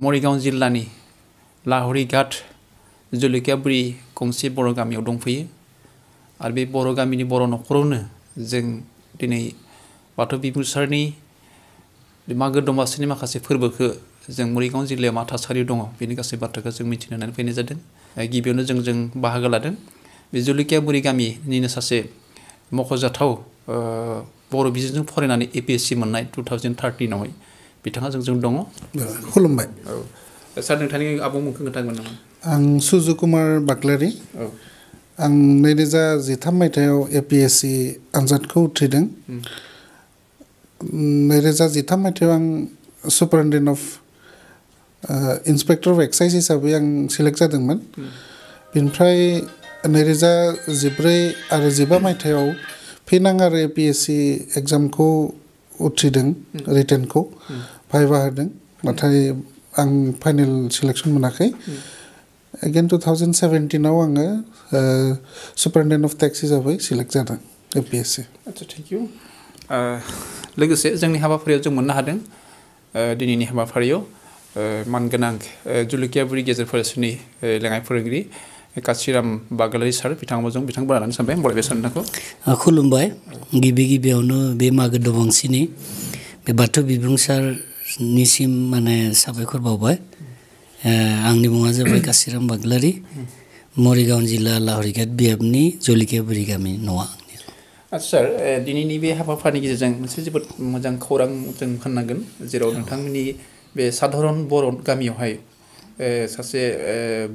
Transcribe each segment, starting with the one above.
मरिगाव जिल्लानि लाहरिघाट जुलिकियाबुरि गंसे बर' गामियाव दंफैयो आरो बे बर' गामिनि बर' न'खरावनो जों दिनै बाथौ बिबुंसारनि मागो दमासिनि माखासे फोरबोखौ जों मरिगाव जिल्लायाव मा थासारियाव दङ बेनि गासै बाथ्राखौ जों मिथिनो होननानै फैनाय जादों। गिबियावनो जों बाहागो लादों बे जुलिकियाबुरि गामिनिनो सासे मख'जाथाव बर' बिजोंजों फरायनानै APSC मोननाय 2013आवहाय बिथाङा जोंजों दङ। खुलुमबाय। औ सार नोंथांनि आबुं मुंखौ खोन्थागोन नामा? आं सुजु कुमार बाग्लारि। औ आं 2013 मायथाइयाव APSC आनजादखौ उथ्रिदों। 2013 मायथाइयाव आं superintendent of inspector of excise हिसाबै आं सिलेक्ट जादोंमोन। बेनिफ्राय 2014 आरो 15 मायथाइयाव फिन आं आरो APSC एग्जामखौ उथ्रिदों, रिटेनखौ भाइभा होदों, नाथाय आं फाइनेल सिलेक्सन मोनाखै। एगेन 2017आव आङो सुपारिनटेन्डेन्ट अफ टेक्स हिसाबै सिलेक्ट जादों APSC। आच्चा थेंक इउ। लोगोसे जोंनि हाबाफारियाव जों मोननो हादों दिनैनि हाबाफारियाव मानगोनां जुलिकियाबुरि गेजेर फरायसालिनि लेङाइ फोरोंगिरि काशिराम बाग्लारि सार बिथांखौ लानानै सानबाय बरायबाय सार नोंथांखौ। खुलुमबाय। गिबियावनो बे मागो दमासिनि बे बाथौ बिबुंसारनिसिम माने साबायखर बावबाय। आंनि मुङा जाबाय काशिराम बाग्लारि, मरिगाव जिल्ला लाहरिघाट बियाबनि जुलिकियाबुरि गामि न'आ। आच्चा सार, दिनैनि बे हाबाफारिनि गेजेरजों मोनसे जोबोद मोजां खौरां जों होननांगोन, जेराव नोंथांमोननि बे साधारन बर' गामियावहाय सासे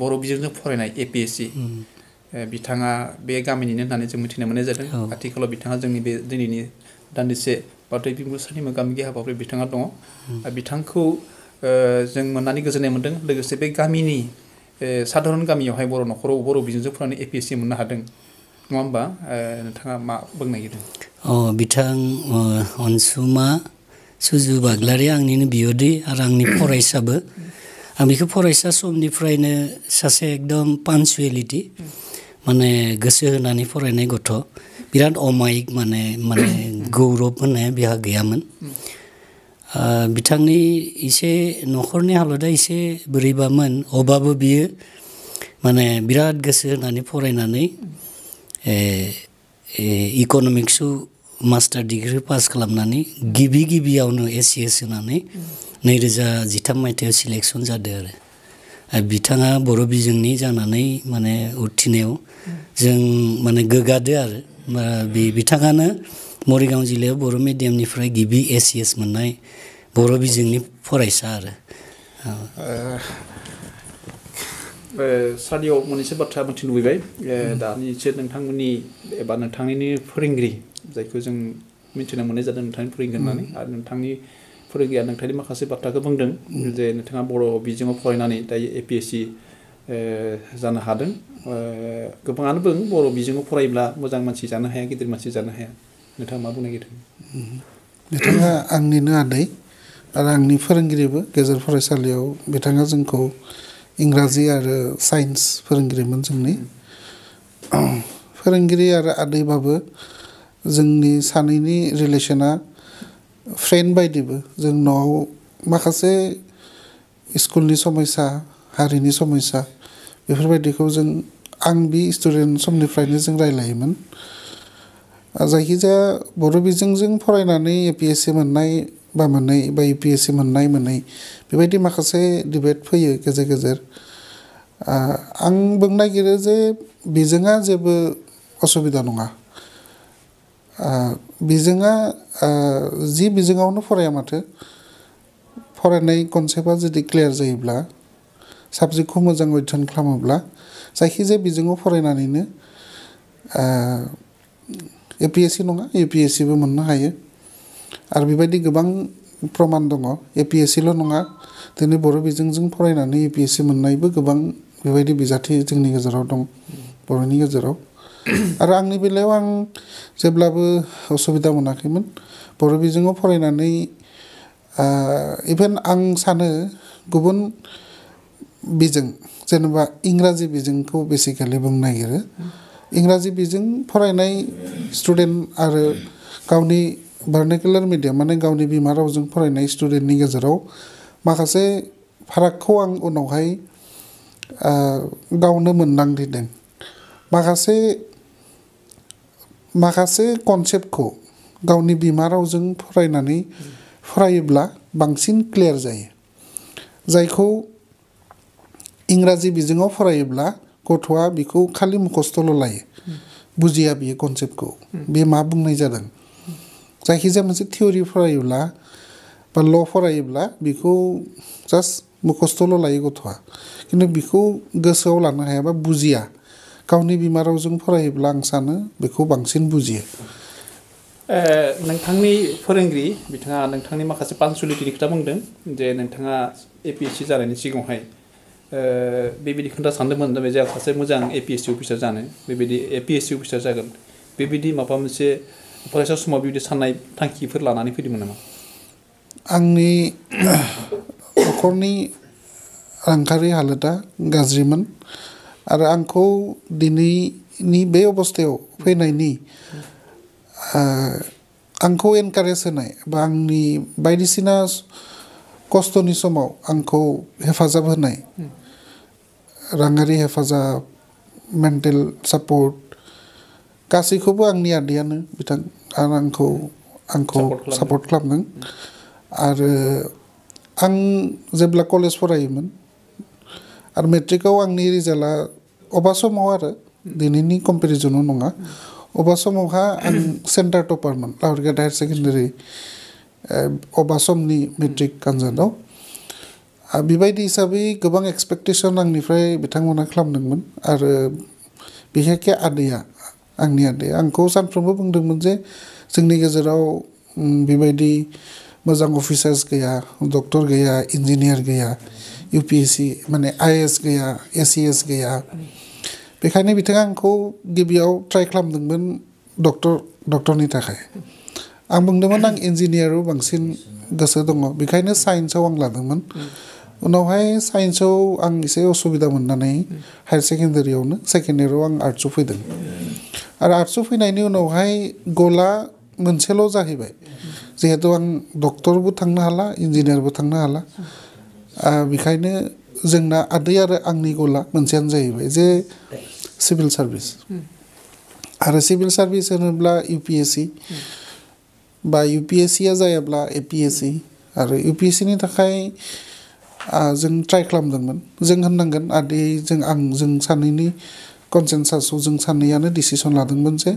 बर' बिजोंजों फरायनाय APSC बिथाङा बे गामिनिनो होननानै जों मिथिनो मोननाय जादों। आथिखालाव बिथाङा जोंनि बे दिनैनि दान्दिसे बाथौ बिबुंसारनि मोगा मोगि हाबाफारियाव बिथाङा दङ। बिथांखौ जों मोननानै गोजोननाय मोन्दों। लोगोसे बे गामिनि साधारन गामियावहाय बर' न'खराव बर' बिजोंजों फरायनानै APSC मोननो हादों, नङा होमबा? नोंथाङा मा बुंनो नागिरदों? बिथां अनसुमा सुजु बाग्लारि आंनिनो बिय'दै आरो आंनि फरायसाबो। आं बेखौ फरायसा समनिफ्रायनो सासे एकदम पान्चुवेलिटि, माने गोसो होनानै फरायनाय गथ', बिराद अमायिक माने गौरब होननाया बिहा गैयामोन। बिथांनि एसे न'खरनि हालोदा एसे बोरैबामोन, अब्लाबो बियो माने बिराद गोसो होनानै फरायनानै इक'नमिक्सआव मास्टार डिग्रि पास खालामनानै गिबियावनो ACS होनानै 2013 मायथाइयाव सिलेकसन जादों आरो बिथाङा बर' बिजोंनि जानानै माने उथ्रिनायाव जों माने गोग्गादो आरो बिथाङानो मरिगाव जिल्लायाव बर' मिडियामनिफ्राय गिबि ACS मोननाय बर' बिजोंनि फरायसा आरो। सारियाव मोननैसो बाथ्रा मिथिनो लुबैबाय। दानिसो नोंथांमोननि एबा नोंथांनिनो फोरोंगिरि, जायखौ जों मिथिनो मोननाय जादों नोंथांनि फोरोंगिरि होननानै, आरो नोंथांनि फोरोंगिरिया नोंथांनि माखासे बाथ्राखौ बुंदों जे नोंथाङा बर' बिजोङाव फरायनानै दायो APSC जानो हादों। गोबाङानो बुङो बर' बिजोङाव फरायोब्ला मोजां मानसि जानो हाया, गिदिर मानसि जानो हाया। नोंथाङा मा बुंनो नागिरदों? बिथाङा आंनिनो आदै आरो आंनि फोरोंगिरिबो गेजेर फरायसालियाव। बिथाङा जोंखौ इंराजि आरो साइन्स फोरोंगिरिमोन जोंनि। फोरोंगिरि आरो आदैबाबो जोंनि सानैनि रिलेसना फ्रेन्ड बायदिबो। जों न'आव माखासे स्कुलनि समयसा, हारिनि समयसा, बेफोरबायदिखौ आं बि स्टुडेन्ट समनिफ्रायनो जों रायलायोमोन। जायखिजाया बर' बिजोंजों फरायनानै APSC मोननाय बा मोनै बा UPSC मोननाय बेबायदि माखासे डिबेट फैयो गेजेर गेजेर। आं बुंनो नागिरो जे बिजोङा जेबो असुबिदा नङा। बिजोङा जि बिजोङावनो फराया माथो, फरायनाय कनसेप्टआ जुदि क्लियार जायोब्ला, साबजेक्टखौ मोजां अध्ययन खालामोब्ला, जायखिजाया बिजोङाव फरायनानैनो APSC नङा UPSCबो मोननो हायो। आरो बेबायदि गोबां प्रमान दङ। APSCल' नङा, दिनै बर' बिजोंजों फरायनानै UPSC मोननायबो गोबां बेबायदि बिजाथि जोंनि गेजेराव दं, बर'नि गेजेराव। आरो आंनि बेलायाव आं जेब्लाबो असुबिदा मोनाखैमोन। बर' बिजोङाव फरायनानै इभेन आं सानो गुबुन बिजों, जेनेबा इंराजि बिजोंखौ बेसिकेलि बुंनो नागिरो। इंराजि बिजों फरायनाय स्टुडेन्ट आरो गावनि भार्नाकुलार मिडियाम माने गावनि बिमा रावजों फरायनाय स्टुडेन्टनि गेजेराव माखासे फारागखौ आं उनावहाय गावनो मोनदांदों माखासे कनसेप्टखौ गावनि बिमा रावजों फरायोब्ला बांसिन क्लियार जायो जायखौ इंराजि बिजोङाव फरायोब्ला गथ'आ बेखौ खालि मुखस्थ'ल' लायो बुजिया बियो कनसेप्टखौ बे मा बुंनाय जादों जायखिजाया मोनसे थियरि फरायोब्ला बा ल' फरायोब्ला बेखौ जास्ट मुखस्थ'ल' लायो गथ'आ खिन्थु बेखौ गोसोआव लानो हायाबा बुजिया गावनि बिमा रावजों फरायोब्ला आं सानो बेखौ बांसिन बुजियो नोंथांनि फोरोंगिरि बिथाङा नोंथांनि माखासे पांचुलिटिनि खोथा बुंदों जे नोंथाङा APSC जानायनि सिगाङावहाय बेबायदि खोथा सानदोंमोन जे आं सासे मोजां APSC अफिसार जानो बेबायदि APSC अफिसार जागोन बेबायदि माबा मोनसे फरायसा समाव बेबायदि साननाय थांखिफोर लानानै फैदोंमोन नामा आंनि न'खरनि रांखान्थि हालोदा गाज्रिमोन आरो आंखौ दिनैनि बे अबस्थायाव फैनायनि आंखौ एनकारेज होनाय बा आंनि बायदिसिना खस्थ'नि समाव आंखौ हेफाजाब होनाय राङारि हेफाजाब मेन्टेल सापर्ट गासैखौबो आंनि आदैयानो बिथां आंखौ सापर्ट खालामदों आरो आं जेब्ला कलेज फरायोमोन आरो मेट्रिकआव आंनि रिजाल्टआ अबा समाव आरो दिनैनि कम्पेरिजनाव नङा अबा समावहा आं सेन्टार टपारमोन लावरिघाट हायार सेकेन्डारि अबा समनि मेट्रिक आनजादाव बेबायदि हिसाबै गोबां एक्सपेक्टेसन आंनिफ्राय बिथांमोना खालामदोंमोन आरो बिखेखखे आंनि आदैया आंखौ सानफ्रोमबो बुंदोंमोन जे जोंनि गेजेराव बेबायदि मोजां अफिसार्स गैया डक्टर गैया इन्जिनियार गैया UPSC माने IAS गैया ACS गैया बेखायनो बिथाङा आंखौ गिबियाव ट्राइ खालामदोंमोन डक्टरनि थाखाय आं बुंदोंमोन आं इन्जिनियाराव बांसिन गोसो दङ बेखायनो साइन्सआव आं लादोंमोन उनावहाय साइन्सआव आं एसे असुबिदा मोननानै हायार सेकेन्डारियावनो सेकेन्ड इयाराव आं आर्ट्सआव फैदों आरो आर्ट्सआव फैनायनि उनावहाय गला मोनसेल' जाहैबाय जिहेतु आं डक्टरबो थांनो हाला इन्जिनियारबो थांनो हाला बेखायनो जोंना आदै आरो आंनि गला मोनसेयानो जाहैबाय जे सिभिल सार्भिस आरो सिभिल सार्भिस होनोब्ला UPSC बा UPSCया जायाब्ला APSC आरो UPSCनि थाखाय जों ट्राइ खालामदोंमोन जों होननांगोन आदै जों सानैनि कनसेन्सासआव जों सानैयानो डिसिसन लादोंमोन जे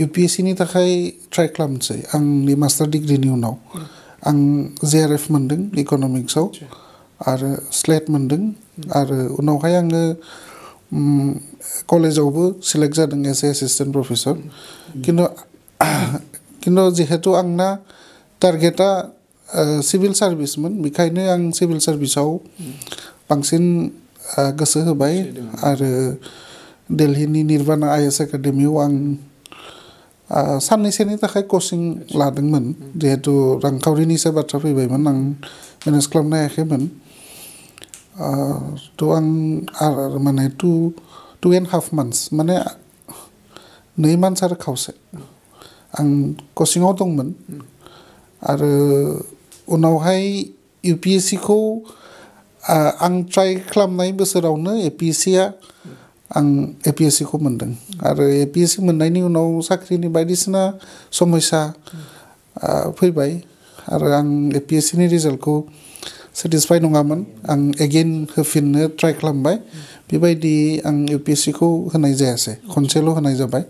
UPSCनि थाखाय ट्राइ खालामनोसै आंनि मास्टार डिग्रिनि उनाव आं JRF मोनदों इक'नमिक्सआव आरो स्लेट मोनदों आरो उनावहाय आङो कलेजावबो सिलेक्ट जादों एस ए एसिस्टेन्ट प्रफेसर खिन्थु जिहेतु आंना टारगेटआ सिभिल सार्भिसमोन बेखायनो आं सिभिल सार्भिसाव बांसिन गोसो होबाय आरो दिल्लीनि निर्बाना IAS एकाडेमियाव आं साननैसोनि थाखाय कचिं लादोंमोन जिहेतु रांखावरिनिसो बाथ्रा फैबायमोन आं मेनेज खालामनो हायाखैमोन थ' आं माने 2.5 months माने 2 months आरो खावसे आं कचिंआव दंमोन आरो उनावहाय UPSCखौ आं ट्राइ खालामनाय बोसोरावनो APSCया आं APSCखौ मोनदों आरो APSC मोननायनि उनाव साख्रिनि बायदिसिना समस्या फैबाय आरो आं APSCनि रिजाल्टखौ सेटिसफाइ नङामोन आं एगेन होफिननो ट्राइ खालामबाय बेबायदि आं UPSCखौ होनाय जायासै खनसेल' होनाय जाबाय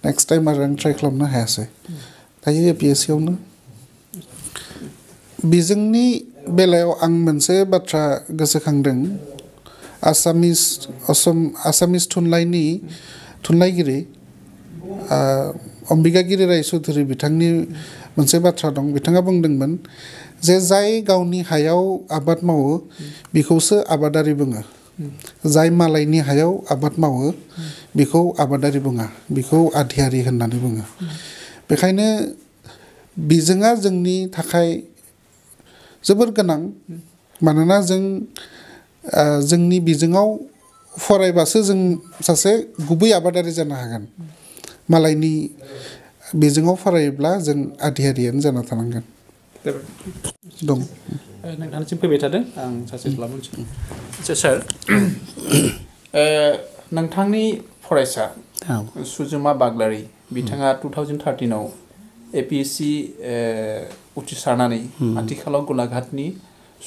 नेक्स्ट टाइम आरो आं ट्राइ खालामनो हायासै दायो APSCयावनो बिजोंनि बेलायाव आं मोनसे बाथ्रा गोसोखांदों आसामिस थुनलाइगिरि अम्बिकागिरि राय चौधुरी बिथांनि मोनसे बाथ्रा दं बिथाङा बुंदोंमोन जे जाय गावनि हायाव आबाद मावो बेखौसो आबादारि बुङो जाय मालायनि हायाव आबाद मावो बेखौ आबादारि बुङा बेखौ आधियारि होननानै बुङो बेखायनो बिजोङा जोंनि थाखाय जोबोर गोनां मानोना जोंनि बिजोङाव फरायबासो जों सासे गुबै आबादारि जानो हागोन मालायनि बिजोङाव फरायोब्ला जों आधियारियानो जाना थानांगोन दं नोंथांनिसिम फैबाय थादों आं सासे खालामनोसै आच्चा सार नोंथांनि फरायसा सुजुमा बाग्लारि बिथाङा 2013आव APSC उथ्रिसारनानै आथिखालाव गलाघाटनि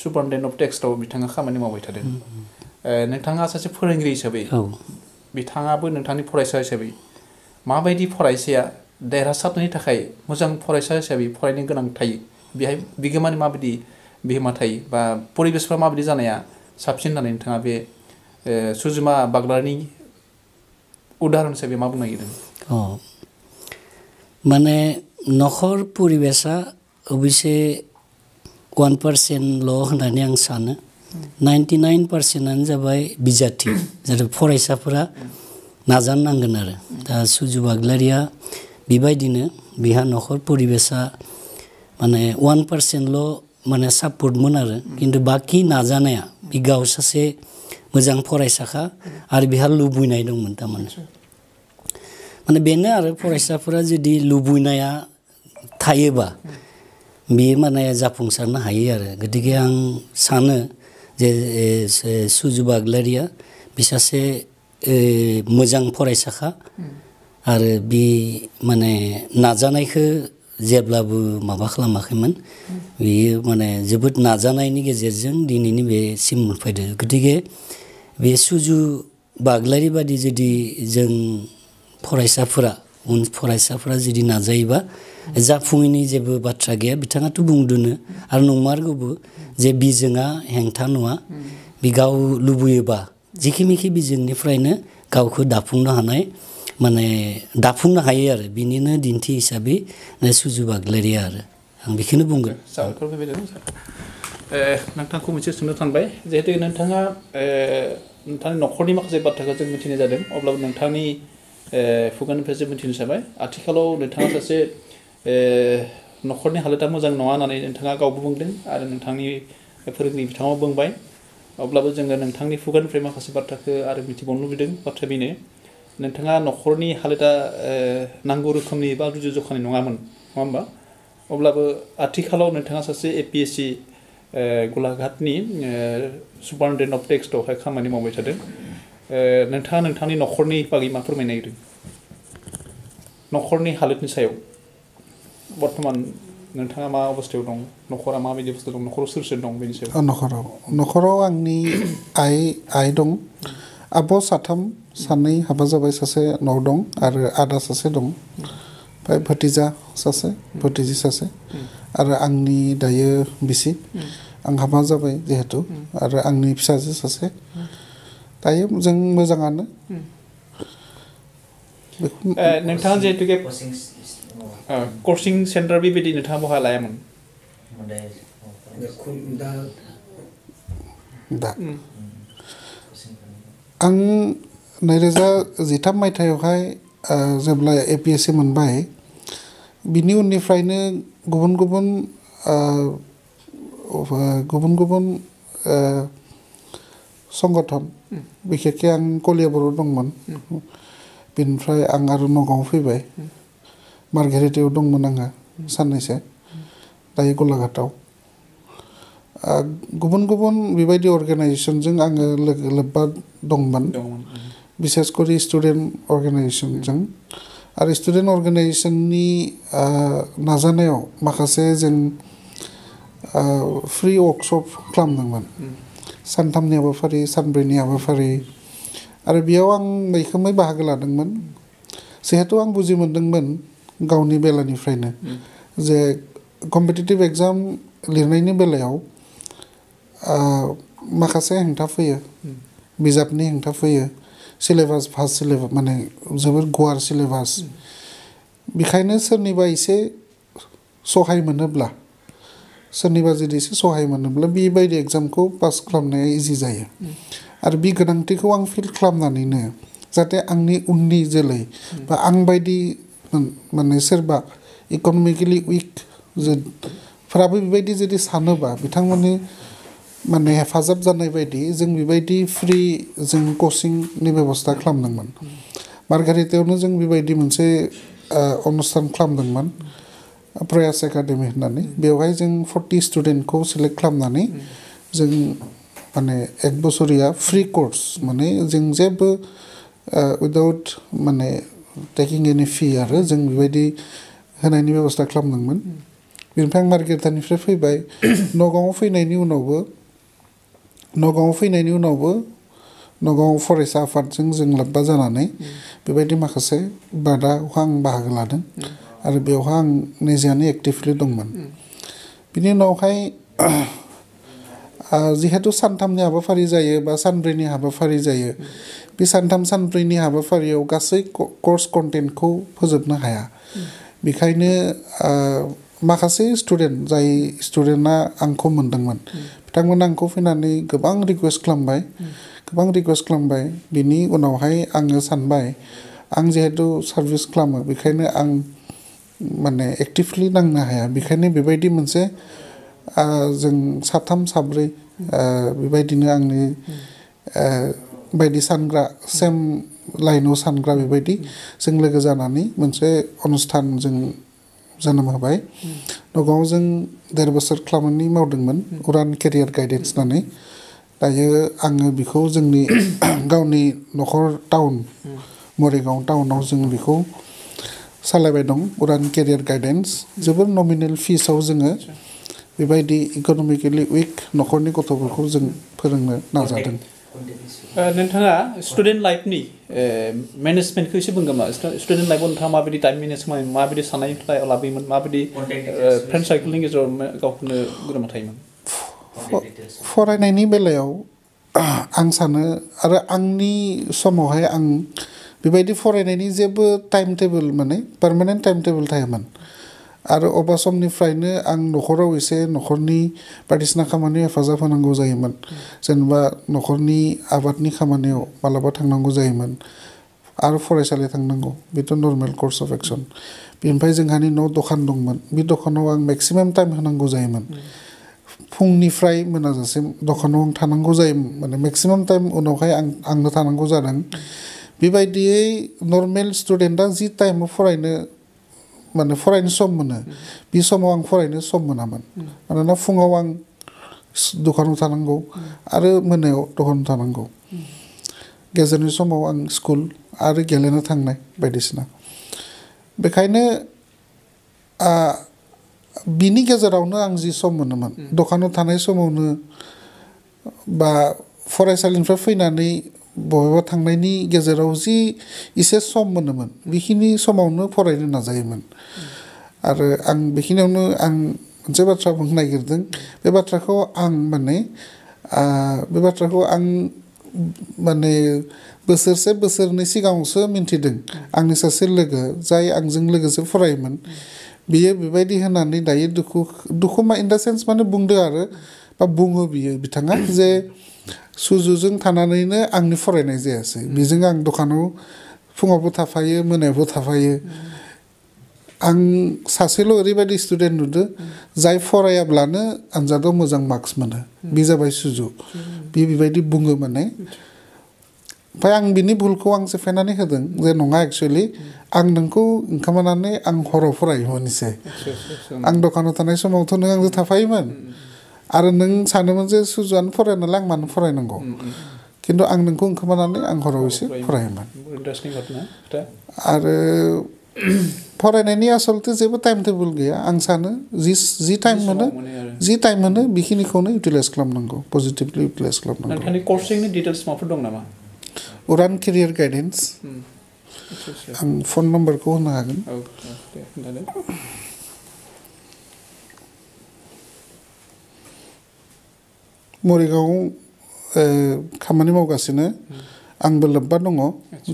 सुपारिनटेन्डेन्ट अफ टेक्सआव बिथाङा खामानि मावबाय थादों नोंथाङा सासे फोरोंगिरि हिसाबै बिथाङाबो नोंथांनि फरायसा हिसाबै माबायदि फरायसाया देरहासारनायनि थाखाय मोजां फरायसा हिसाबै फरायनो गोनां थायो बेहाय बिगोमानि माबायदि बिहोमा थायो बा परिबेसफ्रा माबायदि जानाया साबसिन होननानै नोंथाङा बे सुजुमा बाग्लारिनि उदाहरन हिसाबै मा बुंनो नागिरदों माने नखर परिबेसा अबयसे 1% ल' होननानै आं सानो 99%आनो जाबाय बिजाथि जेरै फरायसाफोरा नाजानांगोन आरो दा सुजु बाग्लारिया बेबायदिनो बिहा नखर परिबेसा माने 1% ल' माने सापर्टमोन आरो खिन्थु बाखि नाजानाया बि गाव सासे मोजां फरायसाखा आरो बिहा लुबैनाय दंमोन थारमाने माने बेनो आरो फरायसाफोरा जुदि लुबैनाया थायोबा बे माने जाफुंसारनो हायो आरो गतिके आं सानो जे सुजु बाग्लारिया बि सासे मोजां फरायसाखा आरो बि माने नाजानायखौ जेब्लाबो माबा खालामाखैमोन बियो माने जोबोद नाजानायनि गेजेरजों दिनैनि बेसिम मोनफैदो गतिके बे सुजु बाग्लारि बादि जुदि जों उन फरायसाफोरा जुदि नाजायोबा जाफुङैनि जेबो बाथ्रा गैया बिथाङाथ' बुंदोनो आरो नंमारगौबो जे बिजोङा हेंथा नङा बि गाव लुबैयोबा जिखिमिखि बिजोंनिफ्रायनो गावखौ दाफुंनो हानाय माने दाफुंनो हायो आरो बिनिनो दिन्थि हिसाबै सुजु बाग्लारिया आरो आं बेखौनो बुंगोन साबायखर फैबाय नोंथांखौ मोनसे सोंनो सानबाय जिहेतु नोंथाङा नोंथांनि नखरनि माखासे बाथ्राखौ जों मिथिनाय जादों अब्लाबो नोंथांनि खुगानिफ्राय जों मिथिनो सानबाय आथिखालाव नोंथाङा सासे नखरनि हालोदा मोजां नङा होननानै नोंथाङा गावबो बुंदों आरो नोंथांनि फोरोंगिरि बिथाङाबो बुंबाय अब्लाबो जोङो नोंथांनि खुगानिफ्राय माखासे बाथ्राखौ आरो मिथिबावनो लुबैदों बाथ्रा बेनो नोंथाङा नखरनि हालोदा नांगौ रोखोमनि बा रुजु जखानि नङामोन नङा होमबा अब्लाबो आथिखालाव नोंथाङा सासे APSC गलाघाटनि सुपारिनटेन्डेन्ट अफ टेक्सआवहाय खामानि मावबाय थादों नोंथाङा नोंथांनि नखरनि बागै मा फोरमायनो नागिरदों नखरनि हालोदनि सायाव बर्थमान नोंथाङा मा अबस्थायाव दं नखरा माबायदि अबस्थायाव दं नखराव सोर सोर दं बेनि सायाव नखराव आंनि आइ दं आब' सानै हाबा जाबाय सासे न'आव दं आरो आदा सासे दं ओमफ्राय भतिजि सासे आरो आंनि दायो बिसि आं हाबा जाबाय जिहेतु आरो आंनि फिसाजो सासे दायो जों मोजाङानो नोंथाङा जिहेतु कचिं सेन्टार बेबायदि नोंथाङा बहा लायामोन दा आं 2013 मायथाइयावहाय जेब्ला APSC मोनबाय बिनि उननिफ्रायनो गुबुन गुबुन संगठन बिखेखै आं कलियाबराव दंमोन बिनिफ्राय आं आरो नगावआव फैबाय मार्घेरिटायाव दंमोन आङो साननैसो दायो गलाघाटआव गुबुन बेबायदि अर्गानाइजेसनजों आङो लोब्बा दंमोन बिसेस करि स्टुडेन्ट अर्गानाइजेसनजों आरो स्टुडेन्ट अर्गानाइजेसननि नाजानायाव माखासे जों फ्रि वर्कशप खालामदोंमोन सानथामनि हाबाफारि सानब्रैनि हाबाफारि आरो बेयाव आं मैखोमै बाहागो लादोंमोन जिहेतु आं बुजि मोनदोंमोन गावनि बेलानिफ्रायनो जे कम्पिटिटिभ एग्जाम लिरनायनि बेलायाव माखासे हेंथा फैयो बिजाबनि हेंथा फैयो सिलेबास फार्स्ट सिलेबास माने जोबोर गुवार सिलेबास बेखायनो सोरनिबा एसे सहाय मोनोब्ला बेबायदि एग्जामखौ पास खालामनाया इजि जायो आरो बे गोनांथिखौ आं फिल खालामनानैनो जाहाथे आंनि उननि जोलै बा आं बायदि माने सोरबा इकनमिकेलि उइक फोराबो बेबायदि जुदि सानोबा बिथांमोननि माने हेफाजाब जानाय बायदि जों बेबायदि फ्रि जों कचिंनि बेबस्था खालामदोंमोन मार्घेरिटायावनो जों बेबायदि मोनसे अनुस्थान खालामदोंमोन प्रयास एकाडेमि होननानै बेवहाय जों 40 स्टुडेन्टखौ सेलेक्ट खालामनानै जों माने एक बोसोरिया फ्रि कोर्स माने जों जेबो उइदाउट माने टेकिं एनि फी आरो जों बेबायदि होनायनि बेबस्था खालामदोंमोन बेनिफ्राय आं मार्केटानिफ्राय फैबाय नगावआव फैनायनि उनावबो नगाव फरायसा आफादजों जों लोब्बा जानानै बेबायदि माखासे बादायाव आं बाहागो लादों आरो बेवहाय आं निजेआनो एक्टिभलि दंमोन बिनि उनावहाय जिहेतु सानथामनि हाबाफारि जायो बा सानब्रैनि हाबाफारि जायो बे सानथाम सानब्रैनि हाबाफारियाव गासै कर्स कन्टेन्टखौ फोजोबनो हाया बेखायनो माखासे स्टुडेन्ट जाय स्टुडेन्टआ आंखौ मोनदोंमोन बिथांमोना आंखौ फैनानै गोबां रिकुवेस्ट खालामबाय बिनि उनावहाय आङो सानबाय आं जिहेतु सार्भिस खालामो बेखायनो आं माने एक्टिभलि नांनो हाया बेखायनो बेबायदि मोनसे जों साथाम साब्रै बेबायदिनो आंनि बायदि सानग्रा सेम लाइनाव सानग्रा बेबायदि जों लोगो जानानै मोनसे अनुस्थान जों जोनोम होबाय नगावआव जों 1.5 बोसोर खामानि मावदोंमोन उरान केरियार गाइडेन्स होननानै दायो आङो बेखौ जोंनि गावनि नखर टाउन मरिगाव टाउनाव जों बेखौ सालायबाय दं उरान केरियार गाइडेन्स जोबोर नमिनेल फिसआव जोङो बेबायदि इकनमिकेलि उइक नखरनि गथ'फोरखौ जों फोरोंनो नाजादों नोंथाङा स्टुडेन्ट लाइफनि मेनेजमेन्टखौ एसे बुंगोन नामा स्टुडेन्ट लाइफआव नोंथाङा माबायदि टाइम मेनेज खालामोमोन माबायदि साननायनिफ्राय लाबोयोमोन माबायदि फ्रेन्ड सार्केलनि गेजेराव गावखौनो गोरोबना थायोमोन फरायनायनि बेलायाव आं सानो आरो आंनि समावहाय आं बेबायदि फरायनायनि जेबो टाइम टेबोल माने पार्मानेन्ट टाइम टेबोल थायामोन आरो अबा समनिफ्रायनो आं नखराव एसे नखरनि बायदिसिना खामानियाव हेफाजाब होनांगौ जायोमोन जेनेबा नखरनि आबादनि खामानियाव मालाबा थांनांगौ जायोमोन आरो फरायसालि थांनांगौ बेथ' नर्मेल कर्स अफ एक्सन बेनिफ्राय जोंहानि न' दखान दंमोन बे दखानाव आं मेक्सिमाम टाइम होनांगौ जायोमोन फुंनिफ्राय मोनाजासिम दखानाव आं थानांगौ जायोमोन माने मेक्सिमाम टाइम उनावहाय आंनो थानांगौ जादों बेबायदियै नर्मेल स्टुडेन्टआ जि टाइमाव फरायनो सम मोनो बे समाव आं फरायनो सम मोनामोन मानोना फुङाव आं दखानाव थानांगौ आरो मोनायाव दखानाव थानांगौ गेजेरनि समाव आं स्कुल आरो गेलेनो थांनाय बायदिसिना बेखायनो बिनि गेजेरावनो आं जि सम मोनोमोन दखानाव थानाय समावनो बा फरायसालिनिफ्राय फैनानै बबेबा थांनायनि गेजेराव जि एसे सम मोनोमोन बेखिनि समावनो फरायनो नाजायोमोन आरो आं बेखिनियावनो आं मोनसे बाथ्रा बुंनो नागिरदों बे बाथ्राखौ आं माने बोसोरसे बोसोरनै सिगाङावसो मिन्थिदों आंनि सासे लोगो जाय आंजों लोगोसे फरायोमोन बियो बेबायदि होननानै दायो दुखु इन दा सेन्स माने बुंदों आरो बा बुङो बिथाङा जे सुजुजों थानानैनो आंनि फरायनाय जायासै बेजों आं दखानाव फुङावबो थाफायो मोनायावबो थाफायो आं सासेल' ओरैबायदि स्टुडेन्ट नुदों जाय फरायाब्लानो आनजादाव मोजां मार्क्स मोनो बे जाबाय सुजु बेबायदि बुङो माने ओमफ्राय आं बिनि भुलखौ आं सेफायनानै होदों जे नङा एक्सुवेलि आं नोंखौ ओंखामानानै आं हराव फरायोमोन एसे आं दखानाव थानाय समावथ' नों आंजों थाफायोमोन आरो नों सानोमोन जे सुजुआनो फराया नालाय आं मानो फरायनांगौ खिन्थु आं नोंखौ ओंखामानानै आं हराव एसे फरायोमोन आरो फरायनायनि आसलथे जेबो टाइम टेबोल गैया आं सानो जि टाइम मोनो बेखिनिखौनो इउटिलाइज खालामनांगौ पजिटिभलि इउटिलाइज खालामनांगौ नोंथांनि कर्सिंनि डिटेल्स माबाफोर दं नामा उरान केरियार गाइडेन्स आं फन नाम्बारखौ होनो हागोन मरिगाव खामानि मावगासिनो आंबो लोब्बा दङ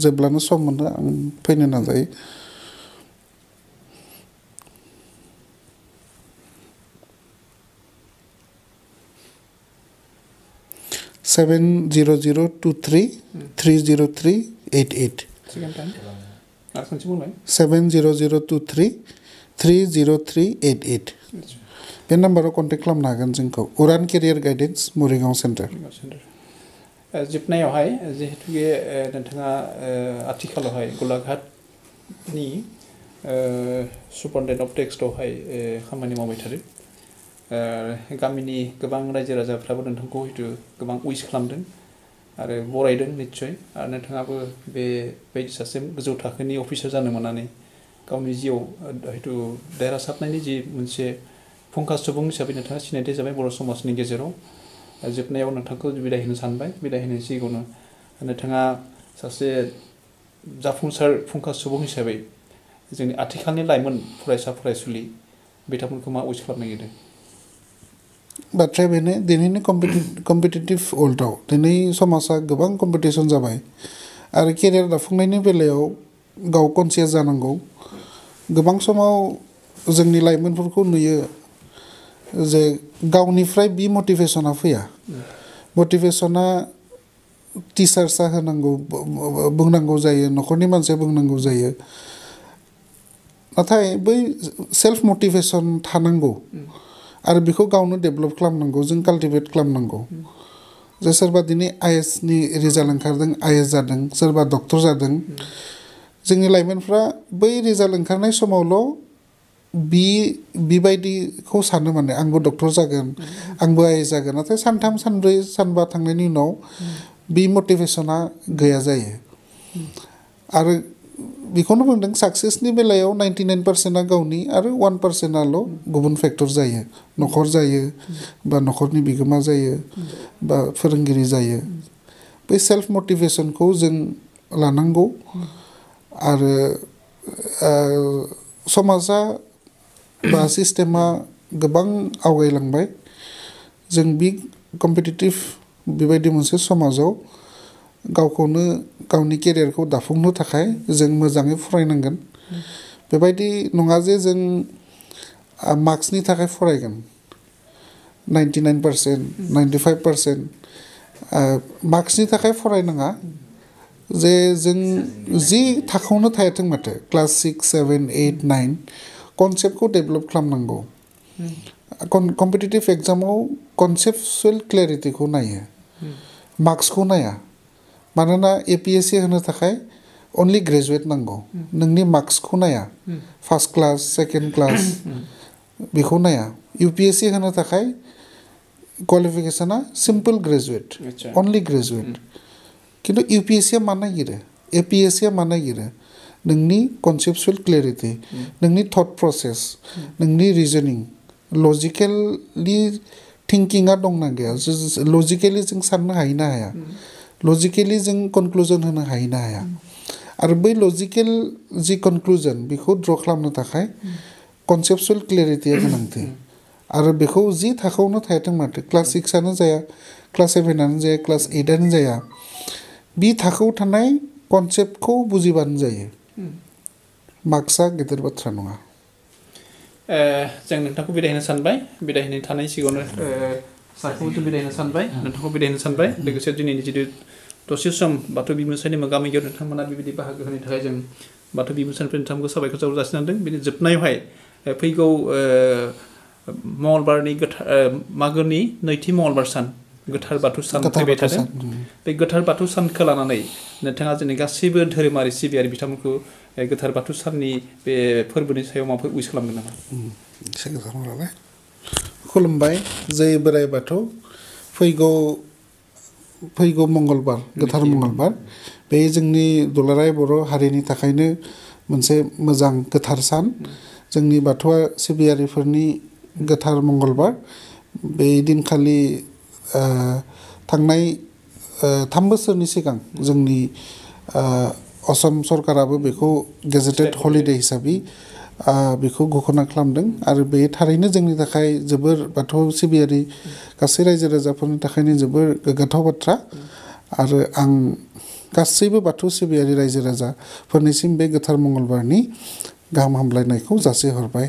जेब्लानो सम मोनो आं फैनो नाजायो 7002330388 Second time. खनसे बुंलाय 7002330388 बे नाम्बाराव कन्टेक्ट खालामनो हागोन जोंखौ उरान केरियार गाइडेन्स मरिगाव सेन्टार जोबनायावहाय जिहेतु नोंथाङा आथिखालावहाय गलाघाटनि सुपारिनटेन्डेन्ट अफ टेक्सआवहाय खामानि मावबाय थादों गामिनि गोबां रायजो राजाफ्राबो नोंथांखौ हयथ' गोबां उइस खालामदों आरो बरायदों निस्सय आरो नोंथाङाबो बेबायदि सासे गोजौ थाखोनि अफिसार जानो मोननानै गावनि जिउआव हयथ' देरहासारनायनि जि मोनसे फुंखा सुबुं हिसाबै नोंथाङा सिनायथि जाबाय बर' समाजनि गेजेराव जोबनायाव नोंथांखौ बिदाय होनो सानबाय बिदाय होनायनि सिगाङावनो नोंथाङा सासे जाफुंसार फुंखा सुबुं हिसाबै जोंनि आथिखालनि लाइमोन फरायसा फरायसुलि बिथांमोनखौ मा उइस खालामनो नागिरदों बाथ्राया बेनो दिनैनि कम्पिटिटिभ वर्ल्डआव दिनै समाजा गोबां कम्पिटिसन जाबाय आरो केरियार दाफुंनायनि बेलायाव गाव कनसियास जानांगौ गोबां समाव जोंनि लाइमोनफोरखौ नुयो जे गावनिफ्राय बि मटिभेसना फैया मटिभेसना टिचार्सआ होनांगौ बुंनांगौ जायो न'खरनि मानसिया बुंनांगौ जायो नाथाय बै सेल्फ मटिभेसन थानांगौ आरो बेखौ गावनो डेभेलप खालामनांगौ जों काल्टिभेट खालामनांगौ जे सोरबा दिनै आइएसनि रिजाल्ट ओंखारदों आइएस जादों सोरबा डक्टर जादों जोंनि लाइमोनफ्रा बै रिजाल्ट ओंखारनाय समावल' बिबायदिखौ सानो माने आंबो डक्टर जागोन आंबो आइएस जागोन नाथाय सानथाम सानब्रै सानबा थांनायनि उनाव बि मटिभेसना गैया जायो आरो बेखौनो बुंदों साक्सेसनि बेलायाव 99%आ गावनि आरो 1%आल' गुबुन फेक्टर जायो न'खर जायो बा न'खरनि बिगोमा जायो बा फोरोंगिरि जायो बे सेल्फ मटिभेसनखौ जों लानांगौ आरो समाजा बा सिस्टेमा गोबां आवगायलांबाय जों बि कम्पिटिटिभ बेबायदि मोनसे समाजाव गावखौनो गावनि केरियारखौ दाफुंनो थाखाय जों मोजाङै फरायनांगोन बेबायदि नङा जे जों मार्क्सनि थाखाय फरायगोन 99% 95% मार्क्सनि थाखाय फरायनाङा जे जों जि थाखोआवनो थायाथों माथो क्लास 6, 7, 8, 9 कनसेप्टखौ डेभेलप खालामनांगौ कम्पिटिटिभ एग्जामाव कनसेप्टसुवेल क्लेरिटिखौ नायो मार्क्सखौ नाया मानोना एपिएससि होनो थाखाय अनलि ग्रेजुवेट नांगौ नोंनि मार्क्सखौ नाया फार्स्ट क्लास सेकेन्ड क्लास बेखौ नाया इउपिएससि होनो थाखाय क्वालिफिकेसना सिम्पल ग्रेजुवेट अनलि ग्रेजुवेट खिन्थु इउपिएससिया मा नागिरो एपिएससिया मा नागिरो नोंनि कनसेप्टसुवेल क्लेरिटि नोंनि थट प्रसेस नोंनि रिजनिं लजिकेलि थिंकिंआ दंना गैया लजिकेलि जों साननो हायो ना हाया लजिकेलि जों कनक्लुजन होनो हायो ना हाया आरो बै लजिकेल जि कनक्लुजन बेखौ ड्र खालामनो थाखाय कनसेप्टसुवेल क्लेरिटिया गोनांथि आरो बेखौ जि थाखोआवनो थायाथों माथो क्लास 6आनो जाया क्लास 7आनो जाया क्लास 8आनो जाया बि थाखोआव थानाय कनसेप्टखौ बुजिबानो जायो मार्क्सआ गेदेर बाथ्रा नङा जों नोंथांखौ बिदाय होनो सानबाय बिदाय होनो थानाय सिगाङावनो सारखौबो जों बिदाय होनो सानबाय नोंथांखौ बिदाय होनो सानबाय लोगोसे दिनैनि जितु दसे सम बाथौ बिमुनसानि मोगा मोगियाव नोंथांमोना बेबायदि बाहागो होनायनि थाखाय जों बाथौ बिमुनसानिफ्राय नोंथांमोनखौ साबायखर जासिनांदों बिनि जोबनायावहाय फैगौ मंगलबारनि मागोनि नैथि मंगलबार सान गोथार बाथौ सान फैबाय थादों बे गोथार बाथौ सानखौ लानानै नोंथाङा जोंनि गासैबो धोरोमारि सिबियारि बिथांमोनखौ गोथार बाथौ साननि बे फोरबोनि सायाव माबाफोर उइस खालामगोन नामा खुलुमबाय जै बोराइ बाथौ फैगौ मंगलबार गोथार मंगलबार बे जोंनि दुलाराय बर' हारिनि थाखायनो मोनसे मोजां गोथार सान जोंनि बाथौआ सिबियारिफोरनि गोथार मंगलबार बे दिनखालि थांनाय 3 बोसोरनि सिगां जोंनि असम सरकाराबो बेखौ गेजेटेड हलिडे हिसाबै बेखौ घोषणा खालामदों आरो बे थारैनो जोंनि थाखाय जोबोर बाथौ सिबियारि गासै रायजो राजाफोरनि थाखायनो जोबोर गोग्गाथाव बाथ्रा आरो आं गासैबो बाथौ सिबियारि रायजो राजाफोरनिसिम बे गोथार मंगलबारनि गाहाम हामलायनायखौ जासिहरबाय